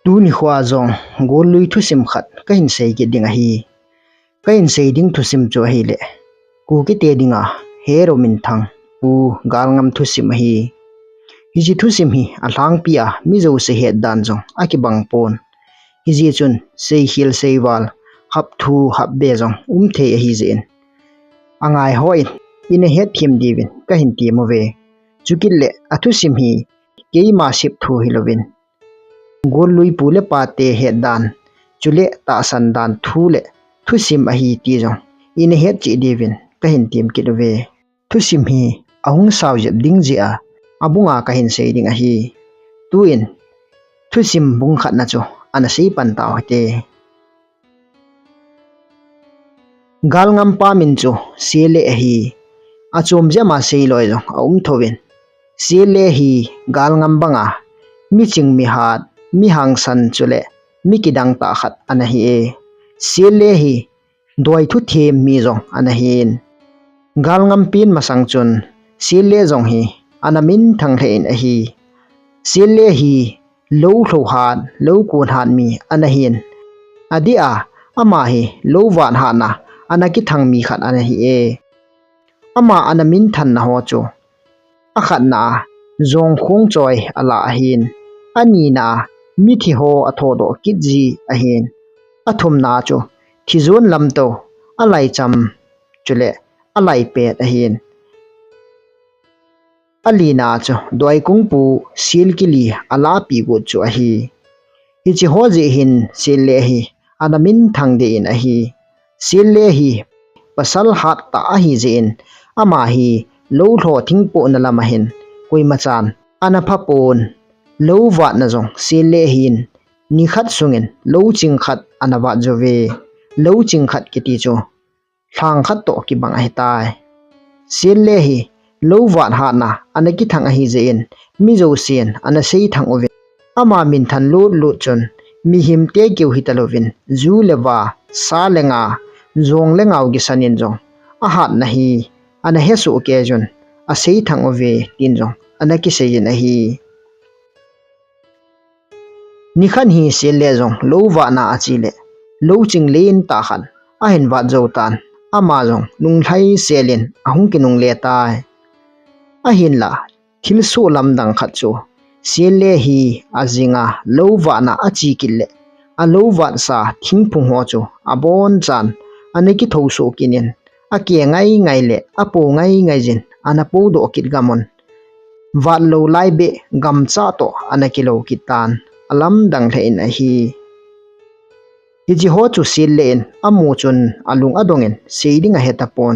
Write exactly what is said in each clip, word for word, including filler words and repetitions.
Tuni khoa jong gollui thusim khat kahin sei kit ding ahi. Kahin sei ding thusim chu ahileh, Kukite dinga hero minthang Pu Galngam thusim ahi. Hiche thusim hi alhangpi a mi jouse het dan jong akibang pon. Hijeh chun seikhel seival, hapthu hapbe jong umthei ahijeh in, angai hon ina hetthem diuvin kahin tem uve. Chukit leh athusim hi keima sep thu hilouvin, gollui pu le pate het dan, chule tahsan dan thu le thusim ahi ti jong ina hetcheh diuvin kahin tem kit uve. Thusim hi ahung sao jep ding jeh a, abunga kahin sei ding ahi. Tuin thusim bung khatna chu ana sei pan tau hite. Galngampa min chu Sele ahi. Achom jep a seiloi jong aum thouvin, Sele hi Galngam banga miching mihat, mihangsan chule mi kidang tah khat ana hi e. Sele hi doi thuthem mi jong ana hin, Galngampin masang chun Sele jong hi ana minthang lheh in ahi. Sele hi lou lhou hat, lou kon hat mi ana hin, adeh a ama hi lou vat hatna ana kithang mi khat ana hi e. Ama ana minthanna ho chu, akhatna a jong khong choi alah ahin, anina a mithi ho athodoh kit ji ahin, athumna a chu thijon lamtou, alaicham chule alaipet ahin, alina a chu doikungpu sil kili alahpeh got chu ahi. Hiche ho jeh hin Sele hi ana minthang deh in ahi. Sele hi pasal hattah ahijeh in, ama hi lou lho thingpohna lam ahin koimachan ana phapon. Lou vatna jong Sele hin nikhat sungin lou ching khat ana vat jouve. Lou ching khat kiti chu lhang khat toh kibang ahitai. Sele hi lou vat hatna ana kithang ahijeh in, mi jousen ana seithang uvin, ama minthan lutlut chun, mihemte keu hitalouvin, ju le va, sa le nga, jong le ngao kisan in jong ahatna hi ana hesoh kei jun, aseithang uve tin jong ana kisei in ahi. Nikhat hi Sele jong lou vatna ache leh, lou ching lentah khat ahin vat jou tan, ama jong lunglhai sel in ahung kinungle tai. Ahinla, thilsoh lamdang khat chu, Sele hi ajinga lou vatna ache kit leh, alou vatsa thingphung ho chu abonchan ana kithosoh kit in, ake ngai ngai le apo ngai ngai jin ana podoh kit gam un, vatlou lai beh gamcha toh ana kilou kit tan, alamdang lheh in ahi. Hiche ho chu Sele in amu chun alung adong in sei ding ahetapon,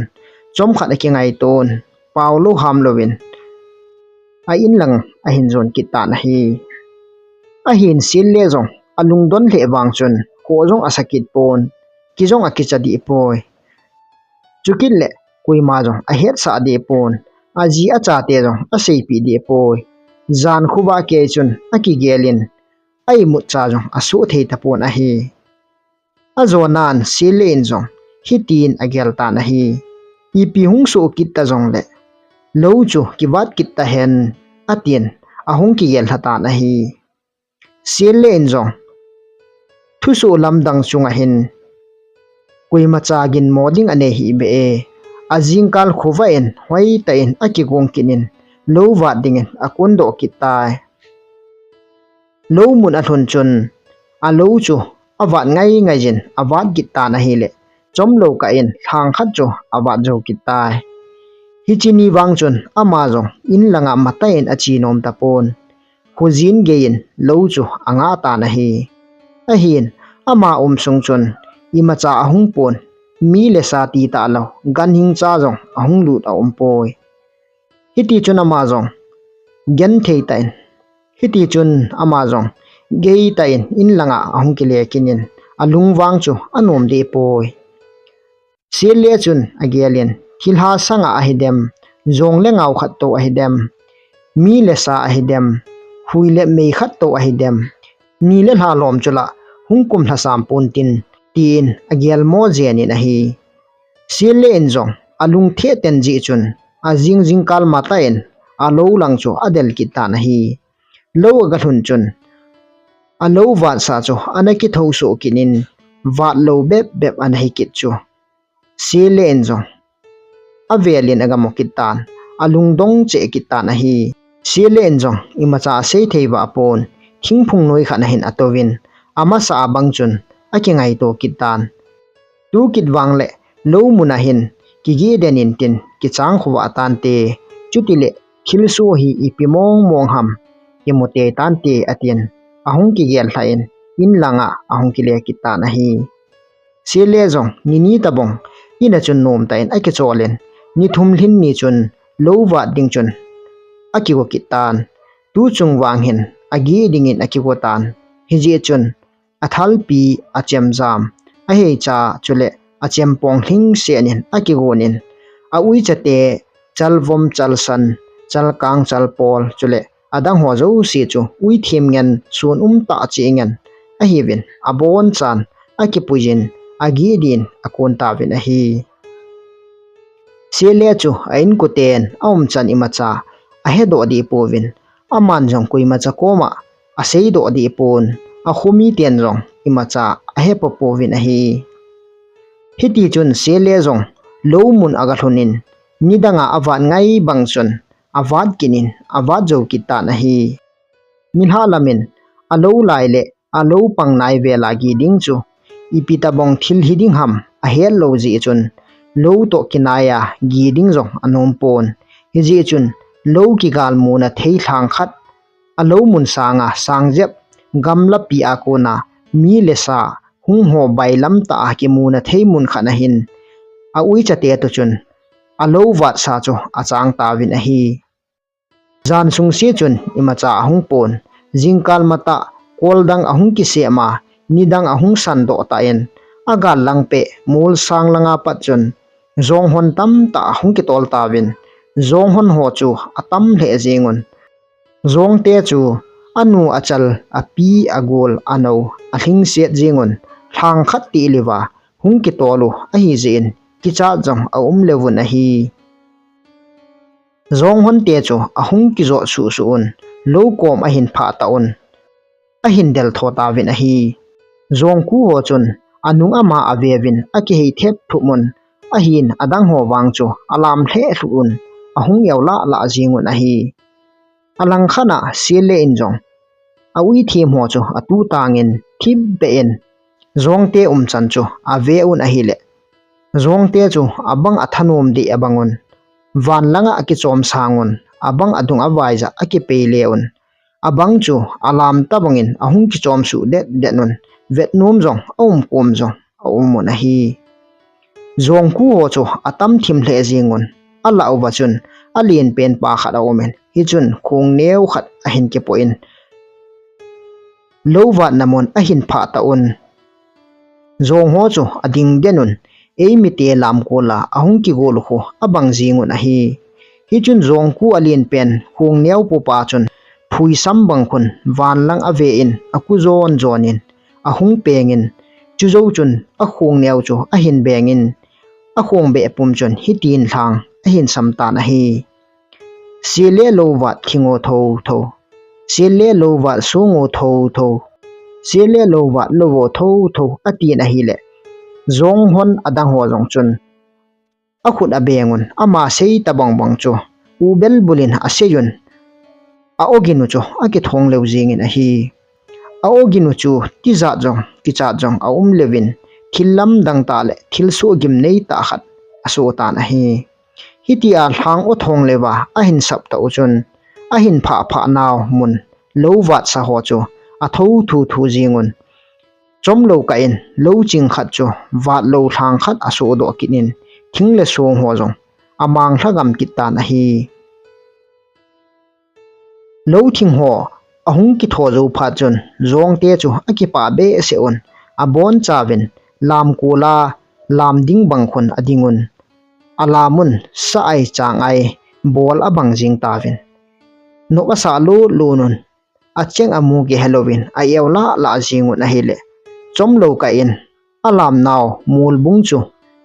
chomkhat akingaiton, paolou hamlouvin a-in lang ahin jon kit tan ahi. Ahin Sele jong alungdon lheh vang chun khoh jong asa kit pon, ki jong akicha deh poi. Chukit leh koima jong ahetsah deh pon, aji achate jong aseipeh deh poi. Jan khovah kei chun akigel in, a-imutcha jong asoh thei tapon ahi. Ajonan Sele in jong hitin agel tan ahi. Ipi hung soh kit ta jongleh, lou chu kivat kit tahen, atin ahung kigel lha tan ahi. Sele in jong, thusoh lamdang chunga hin koimacha ginmo ding anei hih beh e. Ajingkal khovah in hoitah in akigong kit in, lou vat dingin akondoh kit tai. Lou mun alhun chun, alou chu avat ngai ngai jin avat kit tan ahileh, chomlou kah in lhang khat chu avat jou kit tai. Hiche ni vang chun ama jong in langa matah in ache nom tapon, khojin gei in lou chu angah tan ahi. Ahin, ama um sung chun imacha ahung pon, mi le sa ti talou, ganhing cha jong ahung lut aum poi. Hiti chun ama jong genthei tah in, hiti chun ama jong geitah in in langa ahung kile kit in, alungvang chu anom deh poi. Sele chun agel in, thilha sanga ahidem, jong le ngao khat toh ahidem, mi le sa ahidem, hui le mei khat toh ahidem, ni le lha lom chu lah hung kum lhasam pontin, tin agelmo jen in ahi. Sele in jong alung theh ten jeh chun, ajing jingkal matah in alou lang chu adel kit tan ahi. Lou aga lhun chun, Alou vatsa chu ana kitho soh kit in, vat lou bep bep ana hi kit chu. Sele in jong avel in agamo kit tan, alungdong cheh kit tan ahi. Sele in jong imacha asei thei va apon, thingphung noi khat ahin atouvin, amasa abang chun akingaito kit tan. Tu kit vang le lou mun ahin kigih den in tin kichang khovah tante, chutile thilsoh hi ipi mong mong ham kimu tei tante atin, ahung kigel lhah in, in langa ahung kile kit tan ahi. Sele jong nini tabang in a chun nom tah in akichol in, ni thum lhin ni chun lou vat ding chun akigo kit tan. Tu chung vang hin agih dingin akigo tan. Hijeh chun athalpi, achemjam, aheicha chule achempong lhingset in akigon in, auichate, chalvom, chalsan, chalkang, chalpol chule adang ho jouse chu uithem ngen sun um tah cheh ngen ahiuvin, abonchan akipuiyin agih din akon tauvin ahi. Sele chu a inkoten aumchan imacha ahedoh deh pouvin, aman jong koimacha koma aseidoh deh pon, akhomiten jong imacha ahepoh pouvin ahi. Hitichun Sele jong lou mun aga lhun in, nidanga avat ngai bang chun avat kit in, avat jou kit tan ahi. Nilhah lamin alou lai le alou pang nai vela gih ding chu ipi tabang thil hiding ham ahet lou jeh chun, lou toh kinaiya gih ding jong anom pon. Hijeh chun lou kigal muna thei lhang khat, alou mun sanga sang jep, gamlapi a kona mi le sa hung ho bailam tah a kimuna thei mun khat ahin, auichate toh chun alou vatsa chu achang tauvin ahi. Jan sungse chun imacha ahung pon, jingkal matah kol dang ahung kisem a, nidang ahung sandoh tan, agal lang peh mol sang langa pat chun jonghon tamtah ahung kitol tauvin, jonghon ho chu atam lheh jengun. Jongte chu anu, achal, api, agol, anou alhingset jengun, lhang khat tiliuva hung kitol u ahijeh in, kichat jong aum leuvun ahi. Jonghonte chu ahung kijot suhsuh un, lou kom ahin phah tah un, ahin del tho tauvin ahi. Jongkhu ho chun anung ama aveuvin akihei thep thup un, ahin adang ho vang chu alam lheh lhuh un, ahung eu lah lah jengun ahi. Alangkhat a Sele in jong auithem ho chu atu tangin thipbeh in jongte umchan chu ave un ahile, jongte chu abang athanom deh abang un, van langa akichom sang un, abang adung avaija akipei le un, abang chu alam tabang in ahung kichom suh det det un, vetnom jong aum kom jong aum un ahi. Jongkhu ho chu atam thim lheh jengun, alah uva chun alen pen pa khat aum in, hichun khong neo khat ahin kipoh in, lou vatna mun ahin phah tah un, jong ho chu ading den un, eimite lamkol a ahung kigol u khu abang jengun ahi. Hichun jongkhu alen pen khong neo popa chun phuisam bang khun van lang ave in, aku jon jon in ahung peng in, chujou chun akhong neo chu ahin beng in, akhong beh pum chun hitin lhang ahin sam tan ahi. Sele lou vat khing o tho tho, Sele lou vat song o tho tho, Sele lou vat lou o tho tho, atin ahile, jonghon adang ho jong chun akhut abeng un, ama sei tabang bang chu u belbul in asei un, a-ogin u chu akithong leu jengin ahi. A-ogin u chu tijat jong kichat jong aum leuvin, thil lamdang tah le thil soh gimnei tah khat asoh tan ahi. Hitia lhang o thong leuva ahin sap tah u chun, ahin phah phah nau mun lou vatsa ho chu atho thu thu jengun, chomlou kah in lou ching khat chu vat lou lhang khat asoh doh kit in, thing le song ho jong amang lhagam kit tan ahi. Lou thing ho ahung kitho jou phat chun, jongte chu akipah behseh un, abonchauvin lamkol a lam ding bang khun ading un, alam un, sa ai chang ai bol abang jeng tauvin, nop asah lut lut un, acheng amu kihe louvin a-eu lah lah jengun ahile, chomlou kah in alam nau mol bung chu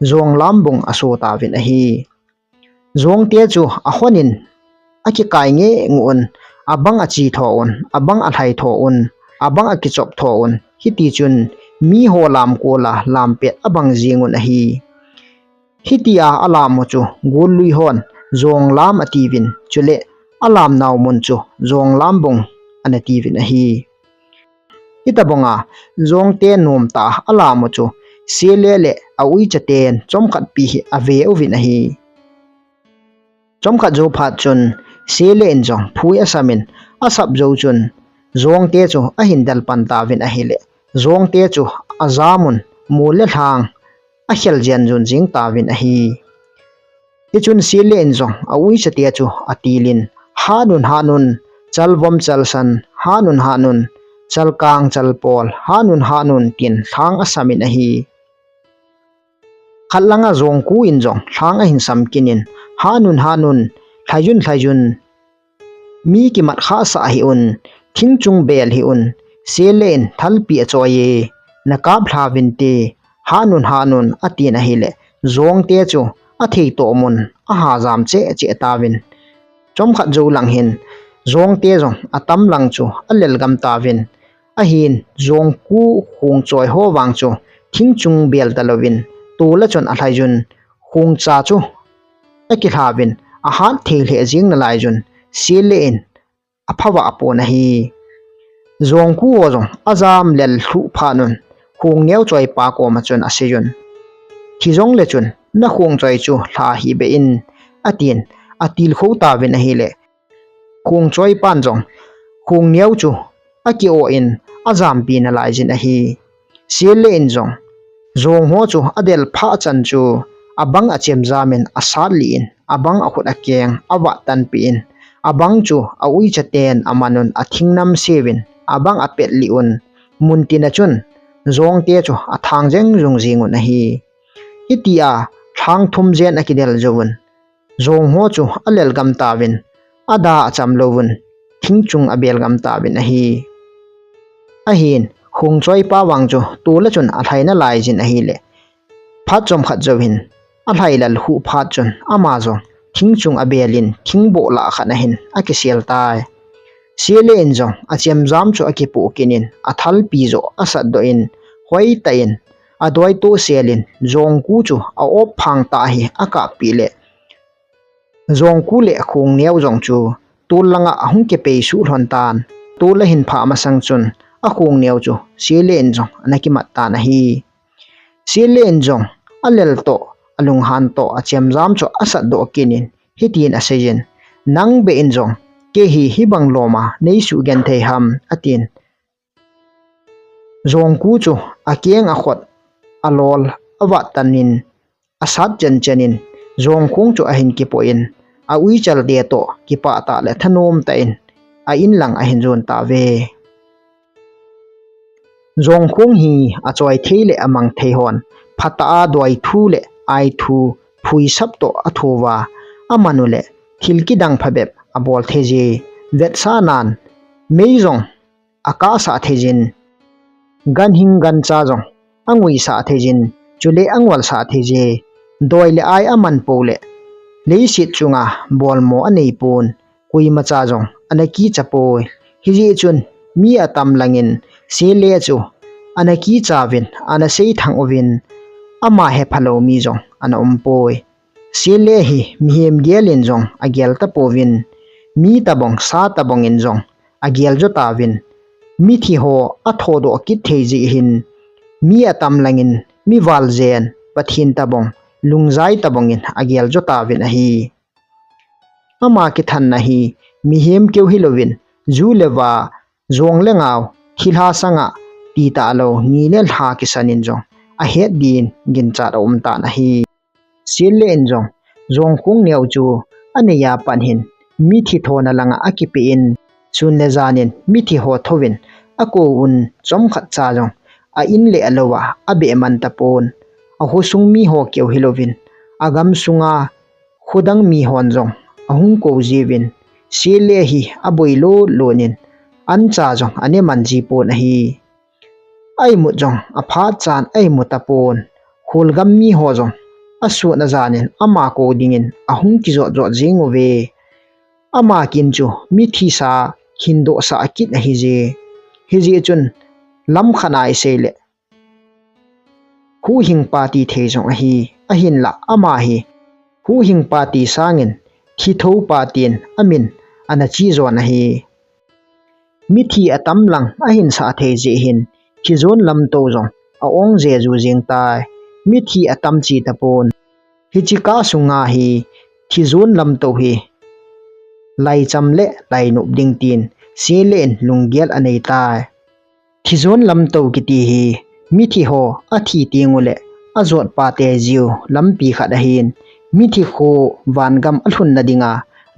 jong lam bung asoh tauvin ahi. Jongte chu ahon in akikai ngeh ngeh un, abang achi tho un, abang alhai tho un, abang akichop tho un, hiti chun miho lam kola lam pet abang jing un ahi. Hitia alam u chu gul lui hon jong lam atiuvin, chule alam nau mun chu jong lam bung ana tiuvin ahi. Hitabanga jongte nom ta alam u chu Sele le a uicha ten chomkhat pi hi ave uvin ahi. Chomkhat jou phat chun Sele in jong phui asam in, asap jou chun jongte chu ahin del pan tauvin ahile, jongte chu ajam un mol le lhang akhel jen jun jing tauvin ahi. Hichun Sele in jong a uicha te chu atil in, "Hat un, hat un, chalvom chalsan, hat un, hat un, chalkang chalpol, hat un, hat un," tin lhang asam in ahi. Khat langa jongku in jong lhang ahin sam kit in, "Hat un, hat un, lhai un, lhai un, mi kimat khah sah hih un, thing chung bel hih un, Sele in thalpi achoi e, na kap lha uvin te, hat un, hat un," atin ahile, jongte chu athei toh mun aha jam cheh cheh tauvin. Chomkhat jou lang hin jongte jong atam lang chu alel gam tauvin. Ahin jongku khong choi ho vang chu thing chung bel talouvin, tol a chun alhai un, khong cha chu akilha uvin, ahat thei lheh jing nalai un Sele in aphavah pon ahi. Jongku ho jong ajam lel lhuh phat un, khong neo choi pa koma chun asei un, "Thi jongle chun na khong choi chu lha hih beh in," atin, atil khou tauvin ahile, khong choi pan jong khong neo chu aki-oh in ajampi nalai jin ahi. Sele in jong jong ho chu adel phah chan chu abang achemjam in asat lih in, abang akhut akeng avat tanpeh in, abang chu a uicha ten aman un athing nam seuvin, abang apet lih un, mun tin a chun jongte chu athang jeng jung jing un ahi. Hitia lhang thum jen akidel jou un, jong ho chu alel gam tauvin, ada acham louvun, thing chung abel gam tauvin ahi. Ahin, khong choi pa vang chu tol a chun alhai nalai jin ahile, phat chomkhat jou hin alhai lal lhuh phat chun ama jong thing chung abel in thingboh lah khat a hin akisel tai. Sele in jong achemjam chu akipoh kit in, athalpi joh asat doh in, hoitah in adoi toh sel in, jongku chu a-op phang tah hi akap peh le, jongku le khong neo jong chu tol langa ahung kipei suh lhon tan. Tol ahin phah masang chun akhong neo chu Sele in jong ana kimat tan ahi. Sele in jong alel toh, alunghan toh, achemjam chu asat doh kit in, hitin asei in, "Nang beh in jong kei hi hibang lom a nei suh genthei ham," atin. Jongku chu akeng akhut alol avat tan in, asat chen chen in jong khong chu ahin kipoh in, a uichal te toh kipah tah le thanom tah in a in lang ahin jon tauve. Jong khong hi achoi thei le amang thei hon phatah a doi thu le ai thu phuisap toh atho uva, aman u le thil kidang phabep abol thei je, vetsahnan mei jong akah sah thei jin, ganhing gancha jong angui sah thei jin, chule angol sah thei je, doi le ai aman pou le leiset chunga bolmo anei pon, koima cha jong ana kicha poi. Hijeh chun mi atam langin Sele chu ana kicha uvin, ana seithang uvin, ama hephalou mi jong ana um poi. Sele hi mihem gel in jong agel tapouvin, mi tabang, sa tabang in jong agel jo tauvin, mithi ho athodoh kit thei jeh hin, mi atam langin mi val jen, Pathen tabang, lungjai tabang in agel jo tauvin ahi. Ama kithanna hi mihem keu hilouvin, ju le va, jong le ngao, thilha sanga ti talou, ni le lha kisan in jong ahet din ginchat aum tan ahi. Sele in jong, jong khong neo chu anei a pat hin, mithi thona langa akipeh in, sun le jan in mithi ho thouvin akou un, chomkhat cha jong a in le alou a abeh man tapon. A khosung mi ho keu hilouvin, agam sunga khodang mi hon jong ahung kou jiuvin, Sele hi aboi lut lut in, an cha jong ane man ji pon ahi. A imut jong aphat chan a imu tapon. Kholgam mi ho jong asut ajan in ama kou dingin ahung kijot jot jing uve. Ama kin chu mithi sa hin doh sah kit ahi je. Hijeh chun lam khat a isei le, huhhingpa ti thei jong ahi, ahinlah ama hi huhhingpa ti sangin thithopa tin amin ana che jon ahi. Mithi atam lang ahin sah thei jeh hin, thijon lamto jong a-ong jeju jeng tai. Mithi atam che tapon. Hiche kah sunga hi thijon lamto hi laicham le lainop ding tin Sele in lunggel anei tai. Thijon lamto kiti hi mithi ho athi teng ule ajot pate jiu lampi khat ahin, mithi kho vangam alhunna dinga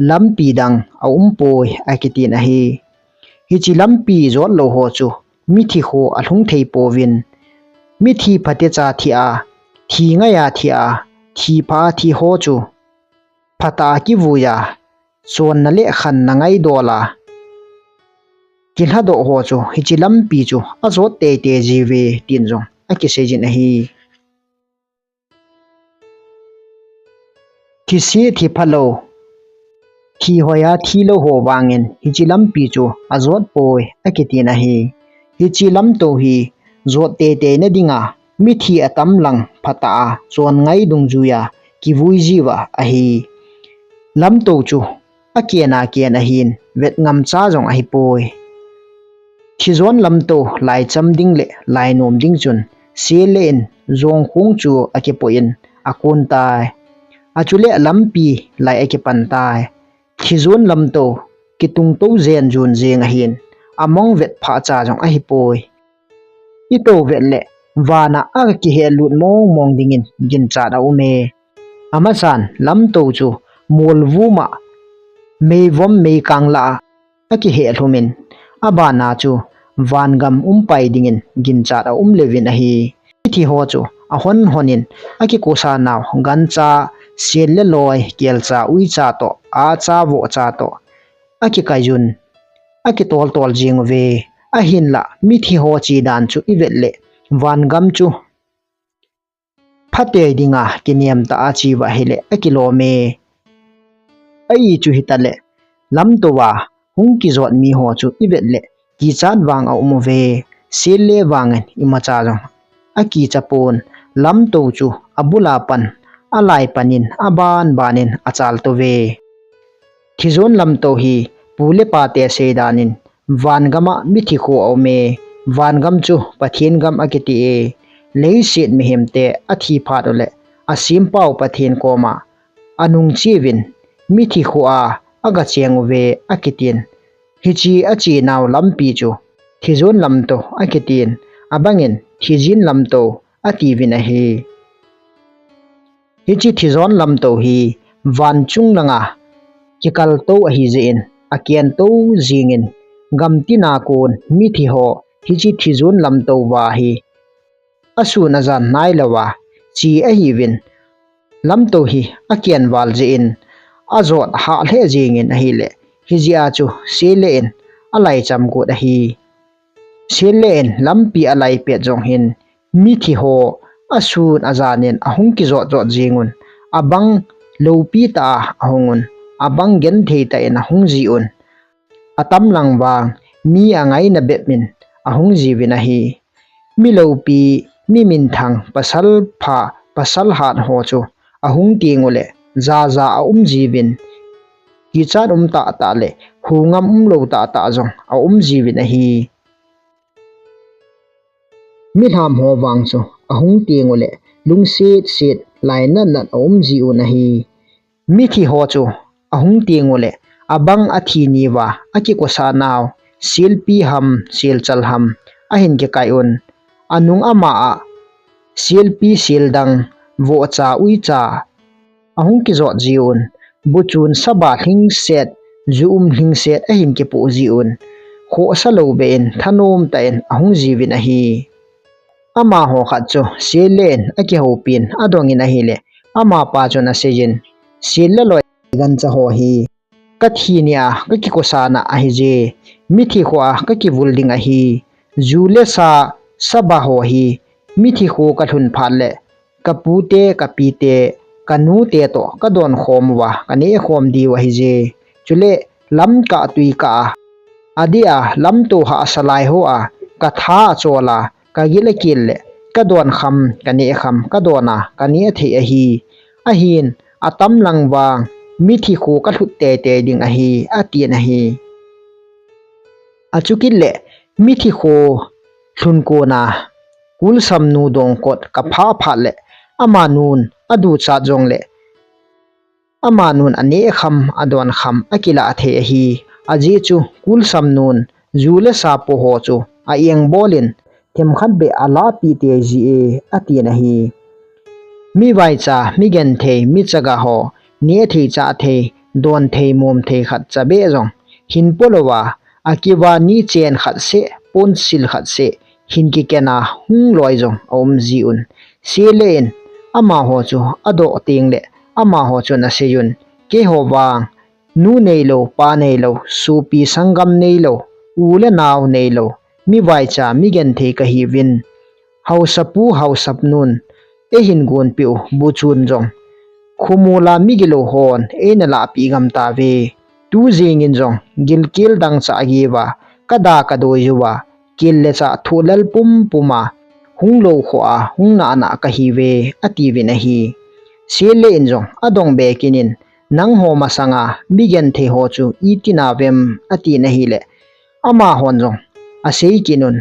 lampi dang aumpoi akitin ahi. Hiche lampi jot lou ho chu mithi kho alhung thei pouvin, mithi phatecha thi a, thi ngai a thi a, thi pha thi ho chu phatah a kivui a, chonna le khanna ngaidol a kilhadoh ho chu hiche lampi chu ajot teitei jiuve tin jong akisei jin ahi. Thise thi phalou, thi hoiya thilou ho vangin hiche lampi chu ajot poi akitin ahi. Hiche lamto hi jot teitei na dinga mithi atam lang phatah a chon ngai dungjuiya kivui jiuva ahi. Lamto chu aken a ken ahin, vet ngamcha jong ahipoi. Thijon lamto laicham ding le lainom ding chun Sele in jong khung chu akipoh in akon tai. Achule lampi lai akipan tai. Thijon lamto kitungto jen jun jeng ahin, among vet phah cha jong ahipoi. Ito vet le vana akihelut mong mong dingin ginchat aume. Amasan lamto chu molvum a meivom meikang lah a akiheh lhumin, abana chu vangam umpai dingin ginchat aum leuvin ahi. Mithi ho chu ahon honin akikosa nau gancha, sel le loi, kelcha, uicha toh, acha, vohcha toh akikai jun, akitol tol jing uve. Ahinlah mithi ho che dan chu ivet le vangam chu phatei dinga kinem tah a che uva ahile akilome. Ahi chu hitale, lamto a hung kijot mi ho chu ivet le kichat vang aum uve. Sele vangin imacha jong akicha pon, lamto chu abul a pan, alai panin, aban banin achal touve. Thijon lamto hi pu le pa te sei danin, vangam a mithi kho aume. Vangam chu Pathen gam akiti e. Leiset mihem te athi phat ule asempau Pathen koma anung cheuvin, mithi kho a agacheng uve akitin. Hiche achenau lampi chu thijon lamto akitin, abangin thijin lamto atiuvin ahi. Hiche thijon lamto hi vanchung langa kikaltou ahi jeh in, akentou jingin, gamtina kon mithi ho hiche thijon lamto uva hi asun ajan nailouva che ahiuvin, lamto hi aken val jeh in ajot hah lheh jingin ahile, hijeh a chu Sele in alaicham got ahi. Sele in lampi alai pet jong hin, mithi ho asun ajanin ahung kijot jot jingun, abang loupi tah a ahungun, abang genthei tah in ahung jiun, atam lang vang mi angaina bep in ahung jiuvin ahi. Mi loupi, mi minthang, pasal pha, pasal hat ho chu ahung teng ule jaja aum jiuvin, kichat um tahtah le hungam umlou tahtah jong aum jiuvin ahi. Milham ho vang chu ahung teng ule lungset set, lainat nat aum jiun ahi. Mithi ho chu ahung teng ule abang athi niuva akikosa nau, selpi ham, selchal ham ahin kikai un. Anung ama a selpi, seldang, vohcha, uicha ahung kijot jiun, buchun saba lhingset, ju um lhingset ahin kipoh jiun, khohsa lou behin thanom tah in ahung jiuvin ahi. Amaho khat chu Sele in akihoupin adongin ahile, amapa chun aseijin, Sele loi gancha ho hi kathi nia kakikosa na ahije, mithi kho a kakivul ding ahi. Ju le sa, saba ho hi mithi kho kalhun phat le kapute, kapite, kanute toh kadon khom uva kaneh khom diu ahije. Chule lamkah tuikah a Adeh a lamto hahsa lai hoa katha achol a, kagil akel le kadon kham, kaneh kham, kadon a kaneh thei ahi. Ahin atam lang vang mithi kho kalhut teitei ding ahi, atin ahi. Achukit le mithi kho lhun kon a Kulsamnu dongkot kapha phat le amanun aduchat jongle amanun aneh kham, adon kham akilah thei ahi. Ajeh chu Kulsamnun ju le sa po ho chu a-engbol in themkhat beh alahpeh tei jie, atin ahi. Mi vaicha, mi genthei, mi chaga ho neh thei, chah thei, don thei, mom thei khatcha beh jong hin po louva, akiva ni chen khat seh, ponsil khat seh hin kiken a hung loi jong aum jiuvin, Sele in amaho chu adoh tengle amaho chun aseiyun, keiho vang nu neilou, pa neilou, sopi sanggam neilou, u le nao neilou, mi vaicha, mi genthei kahiuvin, haosapu, haosanun eihin gonpeh u buchun jong khomol a migilou hon eina lahpeh gam tauve. Tujingin jong gilkel dangchah geiva kada kadoi jouva, kel le chah thohlel pumpum a hunglou khoh a hung nahnah kahiuve, atiuvin ahi. Sele in jong adong be kit in, nangho masanga mi genthei ho chu iti nauvem, atin ahile amahon jong asei kit un,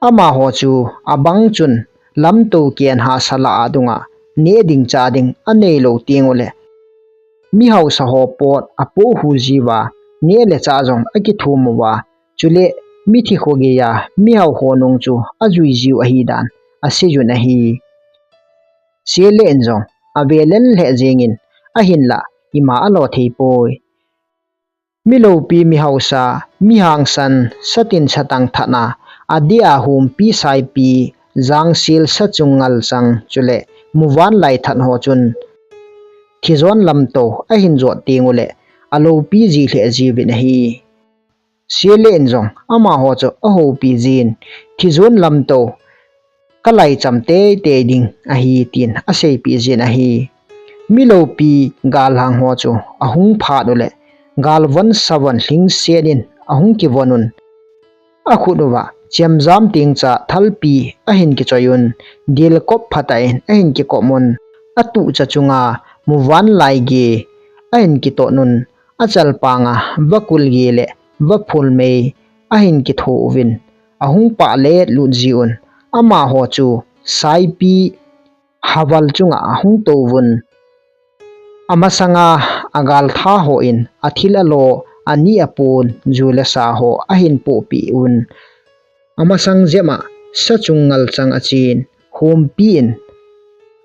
amaho chu abang chun lamto ken hahsa lah a dunga neh ding chah ding aneilou tengule mi haosa ho pot apohhu jiuva, neh le chah jong akithum uva, chule mithi kho geiya mihao ho nung chu ajui jiu ahidan aseiyun ahi. Sele in jong avelel lheh jengin, ahinlah ima alo thei poi. Mi loupi, mi haosa, mi hangsan, satin satang that a, adeh a humpi, saipi, jangsil, sachung ngalchang, chule muvanlai that ho chun thijon lamto ahin jot tengule aloupi ji lheh jiuvin ahi. Sele in jong amaho chu ahoupi jin, thijon lamto kalaicham teitei ding ahi, tin aseipeh jin ahi. Mi loupi galhang ho chu ahung phat ule, galvon savon lhingset in ahung kivon un, akhut uva chemjam tengcha thalpi ahin kichoiyun, dilkop phatah in ahin kikop un, atuhcha chunga muvanlai gei ahin kitot un, achalpanga vakul gei le vaphul mei ahin kitho uvin, ahung pah letlut jiuvin, amaho chu saipi haval chunga ahung touvun, amasanga agaltha hon athil alo, ani apon, ju le sa ho ahin pohpeh un, amasang jep a sachung ngalchang achen, humpi in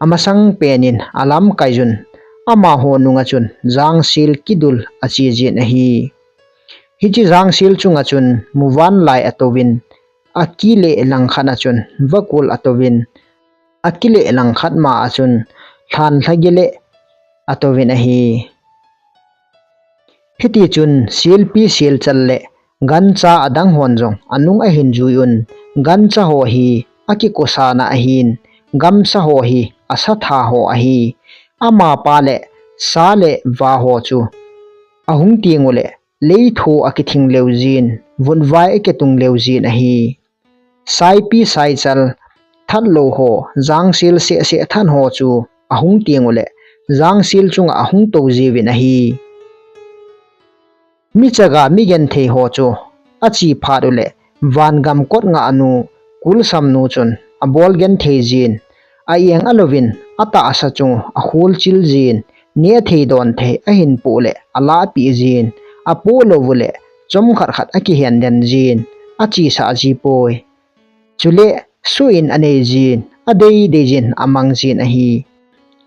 amasang pen in alamkaiyun, amaho nunga chun jangsil kidul ache jin ahi. Hiche jangsil chunga chun muvanlai atouvin, akile langkhat a chun vakul atouvin, akile langkhat ma a chun lhanlhagile atouvin ahi. Hitichun selpi selchal le gancha adang hon jong anung ahin juiyun, gancha ho hi akikosana ahin, gamsa ho hi asatha ho ahi. Amapa le sa le va ho chu ahung tengule leitho akithing leu jin, vutvai akitung leu jin ahi. Saipi saichal thatlou ho, jangsil sehseh that ho chu ahung tengule jangsil chunga ahung tou jiuvin ahi. Michaga migenthei ho chu ache phat ule, vangam kot ngahnu Kulsamnu chun abol genthei jin, a-eng alouvin atahsa chung akholchil jin, nehthei donthei ahin poh le alahpeh jin, apoh lou ule chomkhat khat akihen den jin, achesah jipoi. Chule suh in anei jin, adeidei jin amang jin ahi.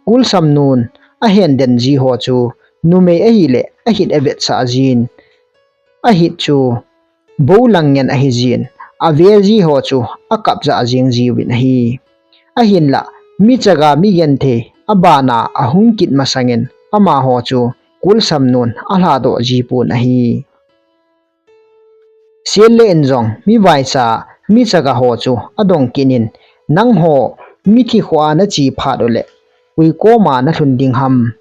Kulsamnun ahen den ji ho chu numei ahile ahit avetsah jin, ahit chu bou lang ngen ahi jin, ave ji ho chu akap jah jeng jiuvin ahi. Ahinlah, michaga migenthei abana ahung kit masangin amaho chu Kulsamnun alhadoh jipon ahi. Sele in jong mivaicha, michaga ho chu adong kit in, nangho mithi khoa nache phat ule, koi koma nalhun ding ham,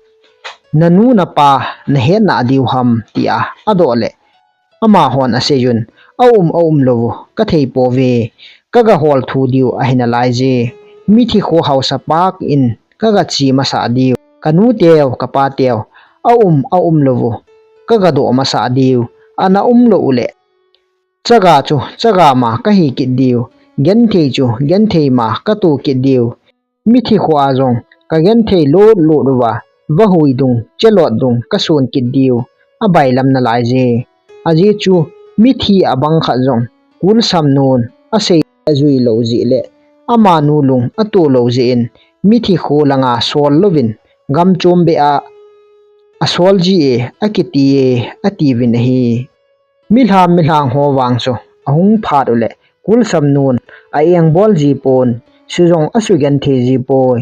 nanu napa nahetna diu ham, tia adoh le, Amahon asei un, "A um, a um lou u, ka thei pouve, ka ga hol thu diu ahi nalai je. Mithi kho hausa pak in ka ga che masa diu. Ka nu teu, ka pa teu, a um, a um lou u, ka ga doh masa diu. Ana um lou u le, chaga chu chaga ma ka hi kit diu, genthei chu genthei ma ka to kit diu. Mithi kho a jong ka genthei lut lut uva, vahui dung, chelot dung ka sun kit diu, a bailam nalai je. Ajeh chu mithi abang khat jong Kulsam nun asei ajui lou jeh le amanu lung ato lou jeh in, mithi kho langa sol louvin gam chom beh a asol ji e, akiti e," atiuvin ahi. Milham milhang ho vang chu ahung phat u le Kulsam nun a engbol ji pon, su jong asu genthei ji poi.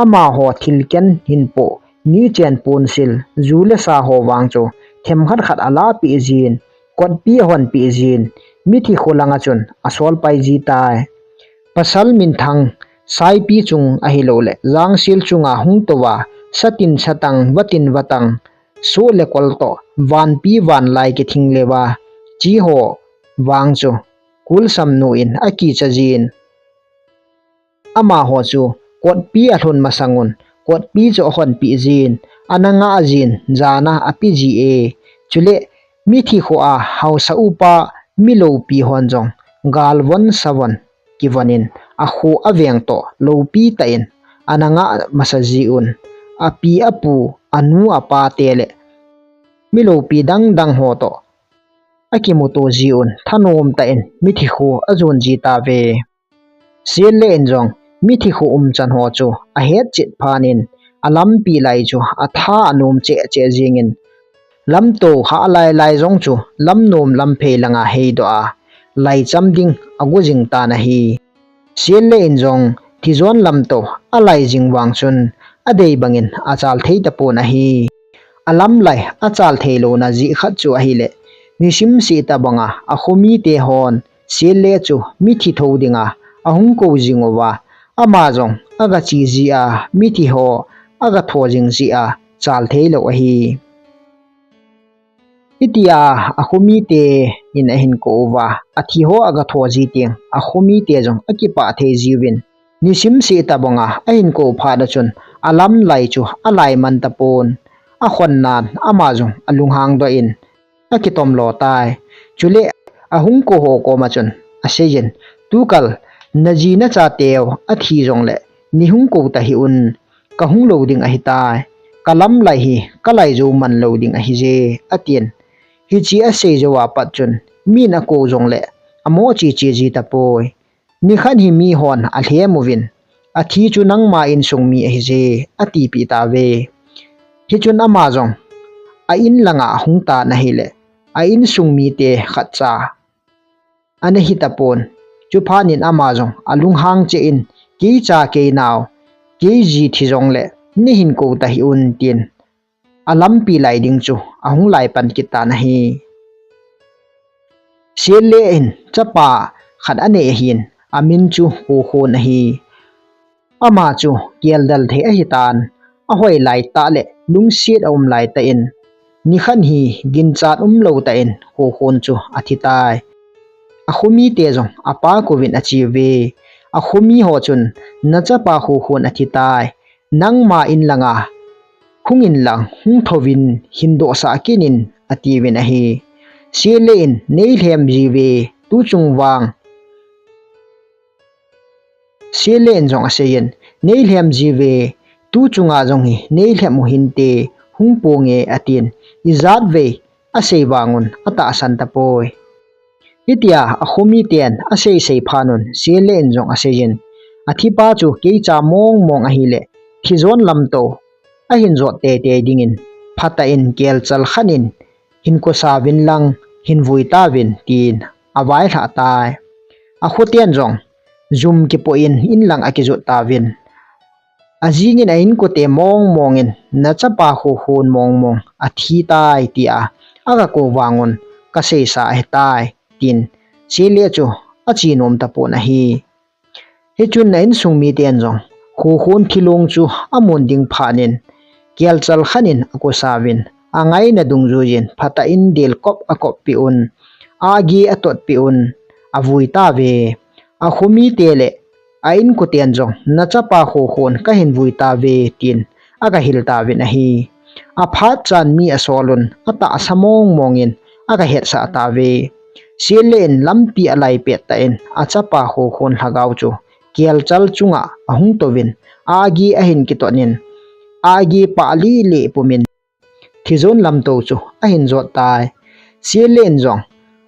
Amaho thil ken hin po, ni chen pon sil, ju le sa ho vang chu themkhat khat alahpeh jin, kotpi ahonpeh jin, mithi kho langa chun asol pai ji tai. Pasal minthang, saipi chung ahilou le jangsil chunga hung tou a, satin satang, vatin vatang, soh le kol toh, vanpi vanlai kithing leuva che ho vang chu Kulsam nu in akicha jin. Amaho chu kotpi alhun masang un, kotpi chu ahonpeh jin, ana ngah jin, jana ape ji e. Chule mithi kho a hausa upa mi loupi hon jong galvon savon kivon in, akho aveng toh loupi tah in ana ngah masa ji un, api apu, anu apa te le mi loupi dang dang ho toh akimuto ji un, thanom tah in mithi kho ajon ji tauve. Siele in jong mithi kho umchan ho chu ahet chet phat in, alampi lai chu atha anom cheh cheh jing in, lamto hah lai lai jong chu lamnom lamphei langa heidoh a, laicham ding ago jing tan ahi. Siele in jong thijon lamto alai jing vang chun, adei bangin achal thei tapon ahi. Alamlai achal thei louna jeh khat chu ahile, nisim seh tabanga akhomite hon Siele chu mithi tho dinga ahung kou jing uva, ama jong aga che jeh a, mithi ho aga tho jing jeh a chal thei lou ahi. Hitia akhomite in ahin kou uva, athi ho aga tho ji teng akhomite jong akipah thei jiuvin, nisim seh tabanga ahin kou phat a chun, alamlai chu alai man tapon, akhonnan ama jong alunghang doh in akitom lo tai. Chule ahung kou ho koma chun asei jin, "Tukal naji nachateu athi jongle neihung kou tahih un, kahung lou ding ahitai. Kalamlai hi kalai jou man lou ding ahije," atin. Hiche asei jou a pat chun min akou jongle amo cheche ji tapoi. Nikhat hi mihon alhem uvin, "Athi chu nangma insung mi ahije," atipeh tauve. Hichun ama jong a-in langa ahung tan ahile, a-insung mite khatcha ana hi tapon. Chuphat in ama jong alunghang cheh in, "Keicha keinao, keiji thi jongle neihin kou tahih un," tin alampi lai ding chu ahung lai pan kit tan ahi. Siele in chapa khat anei ahin, amin chu Khokhon ahi. Ama chu keldal thei ahitan, ahoi lai tah le lungset aum lai tah in, nikhat hi ginchat umlou tah in Khokhon chu athi tai. Akhomite jong apa kouvin ache uve. Akhomi ho chun, "Nachapa Khokhon athi tai. Nangma in langa hung in lang, hung thouvin hin dohsah kit in," atiuvin ahi. Siele in, "Neilhem jiuve, tuchung vang." Siele in jong asei in, "Neilhem jiuve, tuchunga jong hi neilhem u hinte, hung ponge," atin. Ijat vei asei vangun atahsan tapoi. Hitia akhomiten asei sei phat un Siele in jong asei jin, "Athipa chu keicha mong mong ahile, thijon lamto ahin jot teitei dingin, phatah in kelchal khat in hin kosa uvin lang, hin vui tauvin," tin availhah tai. Akhoten jong jum kipoh in in lang akijot tauvin. Ajing in a-inkote mong mong in, "Nachapa Khokhon mong mong athi tai," tia aga kou vangun kaseisa ahitai, tin Siele chu ache nom tapon ahi. Hichun a-insung miten jong Khokhon thilong chu amun ding phat in, kelchal khat in akosa uvin, angaina dungjuiyin phatah in delkop akop peh un, agi atotpeh un avui tauve. Akhomite le a inkoten jong, "Nachapa Khokhon kahin vui tauve," tin agahil tauvin ahi. Aphat chan mi asol un, atahsa mong mongin agahetsah tauve. Sele in lampi alai pettah in achapa Khokhon lhagao chu kelchal chunga ahung touvin, agi ahin kitonin, agi pah lilih pumin thijon lamto chu ahin jot tai. Sele in jong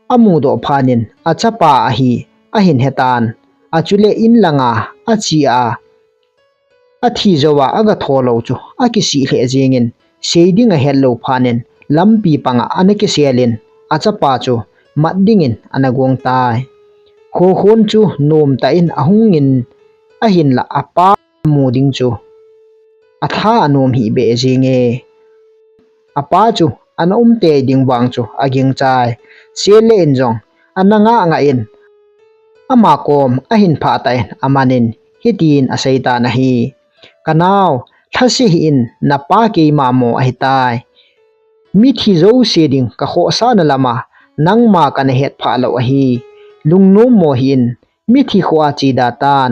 amudoh phat in achapa ahi ahin hetan. Achule inlanga ache a, athi jouva agatho lou chu akisih lheh jengin, sei ding ahet lou phat in lampi panga ana kiselin, achapa chu mat dingin ana gong tai. Khokhon chu nomtah in ahungin, ahinlah apa amu ding chu atha anom hih beh jenge. Apa chu ana um tei ding vang chu agingchai. Sele in jong ana ngah ngah in, ama kom ahin phah tah in amanin hitin aseitan ahi. "Kanao, lhase hih in, napa keima mo ahitai. Mithi jouse ding kakhohsahna lama nangma kana hetphah lou ahi. Lungnom mo hih in, mithi khoa che da tan,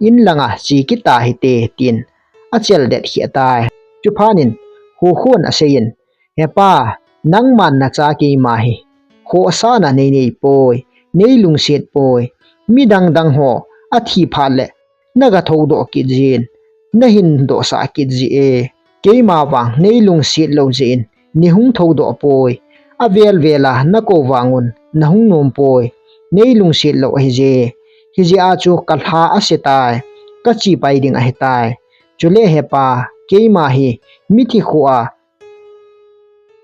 inlanga che kit tahite," tin achel det kheh tai. Chuphat in Khokhon aseiyin, "Hepa, nangman nacha keima hi khohsahna nei nei poi, nei lungset poi. Midang dang ho athi phat le naga thoudoh kit jin, nahin dohsah kit jie. Keima vang nei lungset lou jeh in nei hung thoudoh poi. Avel vela nakou vang un nahung nom poi. Nei lungset lou ahije. Hijeh a chu kalha ase tai. Kache pai ding ahitai. Chule hepa, keima hi mithi khoa,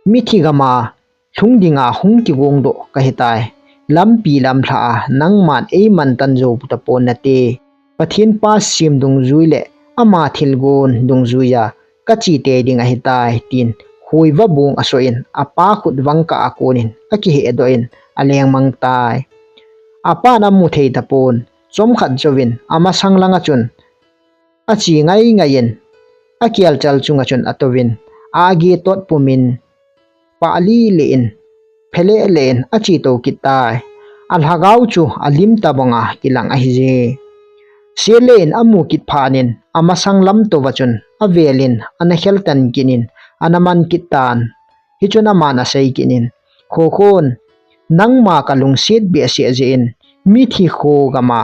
mithi gama lhung dinga hung kigong doh kahitai. Lampi lamlha a nangman eiman tan jou tapon nate. Pathen pa sem dungjui le ama thilgon dungjuia kache tei ding ahitai," tin huiva bung asoh in, apa khut vangkah a konin akihehdoh in alengmang tai. Apan amu thei tapon, chomkhat jouvin amasang langa chun ache ngai ngai in, akelchal chunga chun atouvin, agi tot pumin, pah lilih in, pheleleh in ache tou kit tai. Alhagao chu alim tabanga kilang ahije. Sele in amu kit phat in, amasang lamtouva chun avelin ana kheltan kit in, ana man kit tan. Hichun aman asei kit in, "Khokhon, nangma kalungset behseh jeh in, mithi kho gama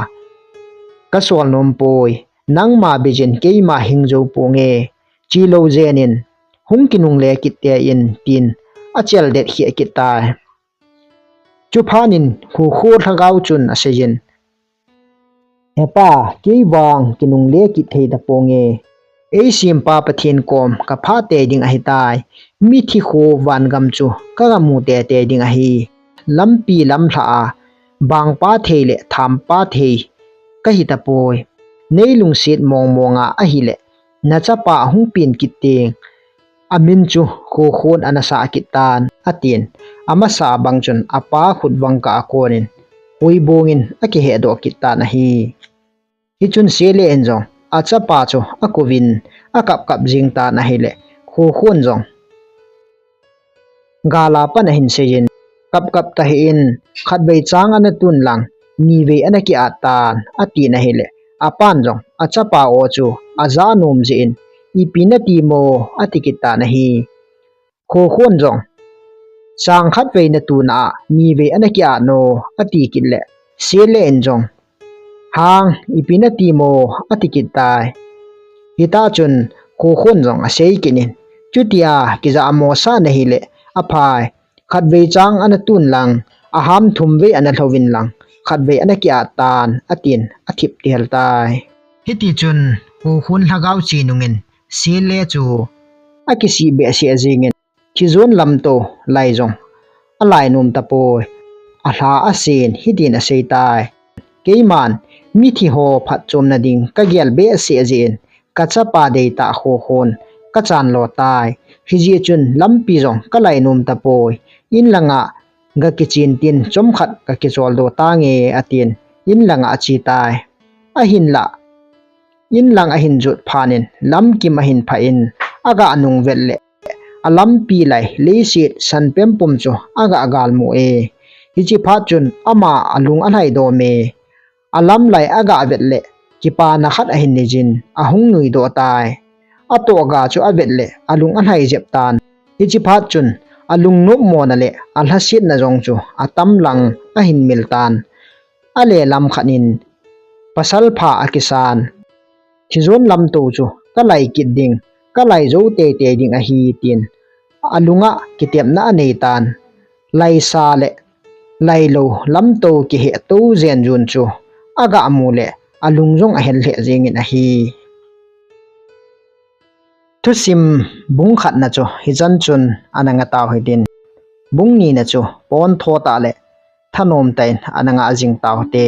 kasol nom poi. Nangma beijin keima hing jou ponge. Che lou jeh in hung kinungle kit tei in," tin achel det kheh kit tai. Chuphat in Khokho lhagao chun aseiyin, "Hepa, kei vang kinungle kit thei taponge. Eisempa Pathen kom kaphah tei ding ahitai. Mithi kho vangam chu kaga mu tei tei ding ahi. Lampi lamlha a bangpa thei le thampa thei kahi tapoi. Nei lungset mong mong a ahile, nachapa ahung pen kit teng, amin chu Khokhon ana sah kit tan," atin. Amasa bang chun apa khut vangkah a konin huibong in akihehdoh kit tan ahi. Hichun Sele in jong achapa chu akouvin akap kap jing tan ahile, Khokhon jong gal a pat ahin seiyin, "Kap kap tahih in, khatvei chang ana tun lang, nivei ana ki-at tan," atin ahile, apan jong achapa o chu aja nom jeh in, "Ipi nati mo?" ati kit tan ahi. Khokhon jong, "Chang khatvei natun a, nivei ana ki-at no," ati kit le, Sele in jong, "Hang, ipi nati mo?" ati kit tai. Hita chun Khokhon jong asei kit in, "Chutia kija mo sa nahile aphai, khatvei chang ana tun lang, aham thumvei ana lhouvin lang, khatvei ana ki-at tan," atin athip tihel tai. Hiti chun Khokhon lhagao che nungin Sele chu akisih behseh jingin, Thijon lamto lai jong alai nom tapoi. Alha asen hitin asei tai, "Keiman mithi ho phatchomna ding kagel behseh jeh in, kachapa deitah Khokhon kachan lo tai. Hijeh chun lampi jong kalai nom tapoi. In langa gakichen tin chomkhat kakicholdo tange," atin in langa ache tai. Ahinlah in lang ahin jot phat in lamkim ahin phah in, aga nung vet le, alampi lai leiset san pempum chu aga galmu e. Hiche phat chun ama alung alhai dome. Alamlai aga vet le kipana khat ahin nei jin ahung nui doh tai. Atoh ga chu avet le alung alhai jep tan. Hiche phat chun alungnop mona le alhasetna jong chu atam lang ahin mil tan. Ale lam khat in pasal pha akisan. Thijon lamto chu kalai kit ding, kalai jou teitei ding ahi tin alunga kitepna anei tan. Laisa le lailou lamto kihe to jen jun chu aga mu le alung jong ahel lheh jingin ahi. Thusim bung khatna chu hichan chun ana nga tau hitin, bung nina chu pontho tah le thanom tah in ana nga jing tau hite.